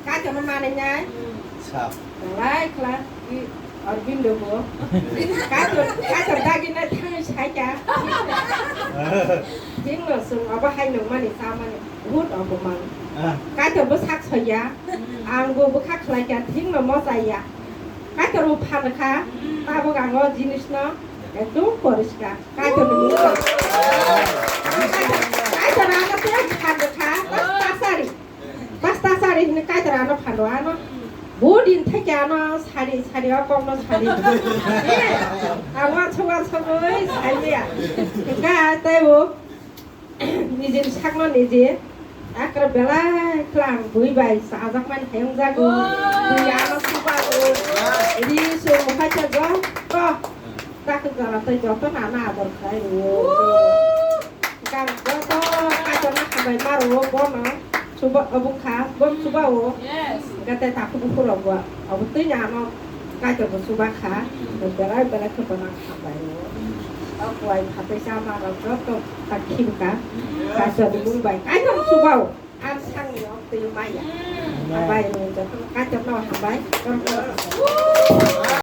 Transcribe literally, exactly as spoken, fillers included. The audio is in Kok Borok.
Kaitor no manwi nai. Sap. Lai khla i Arbindo bo. Kaitor, kaitor dagi nai thangwi saikha. Thik no chwng abo hai nung mani cha mani. Buhut oboman. Ah. Kaitor bo sak soya. Ang bo bwkha khlai kha. Thik no mo chaya. Kaitor bo phan kha. Tabuk ang o jinis no ekdom poriskar. Kaitor ni mung. Kaitor ano tei phan kha. Tasari. Pasta sari hini kaitor ano phano ano. Bo din theke ano sari sari o kok no sari. Eh, awan sogan sogoi sari ya. Ka tei bo. Nijin sakno niji. Akra belai klang bui bai sajak man hayung jago. Bui ano suba o. Ri so muhacha jo. To. Tak jara tei joto nana ador khai o. Kang joto kaitor na hambai maro bono. Chuba, obo kha, bo chuba o. Yes. Gate takhuk bukhuk rok bo. Obo twi ni ano kaitor bo chuba kha. Belai belai khe bono hambai o. O kuai phatai chama rok joto ta khibka. Kaitor ni mung bai kaitor chuba o. Ang sangni o twi maya. Hambai o joto kaitor no hambai.